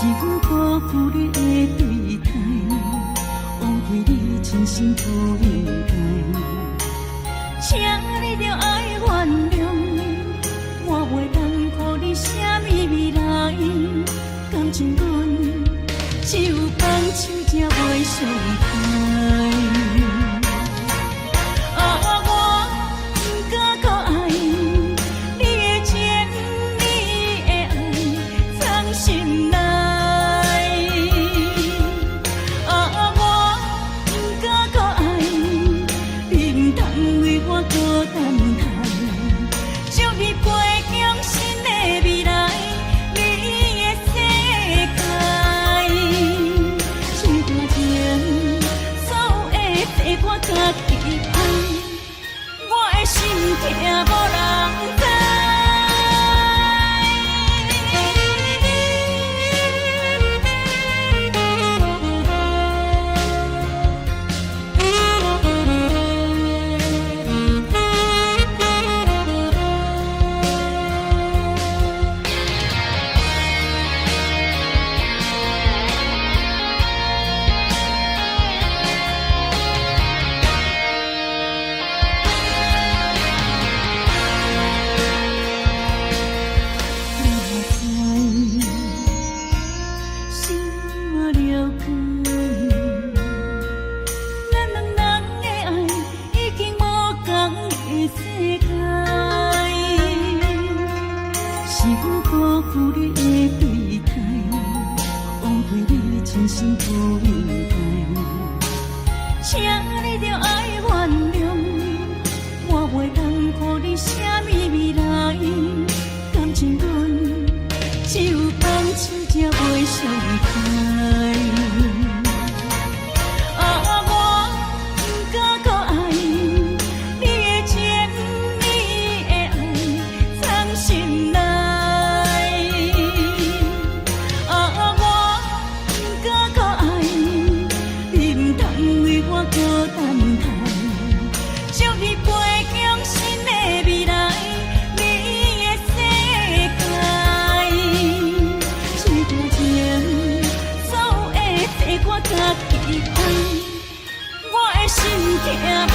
是阮辜負你的對待，枉費你真心不應該。請你著愛原諒，我袂當予你啥物未來，感情阮只有放手才袂傷害。啊，我毋敢閣愛你的情，你的愛藏心內。啊，我毋敢閣愛你，毋通為我閣等待，祝你飛向新的未來，你的世界。這段情，所有的這我家己愛，我的心疼無人知。你若知，是我了解，咱兩人的愛已經無仝的世界，是阮辜負你的對待，枉費你真心不應該。請你著愛原諒，我袂當予你啥物未來，感情阮只有放手才袂傷害。啊，我毋敢閣愛你的情，你的愛藏心內。啊，我毋敢閣愛你，毋通為我閣等待，祝你飛向新的未來，你的世界。這段情，所有的這我家己愛，我的心疼。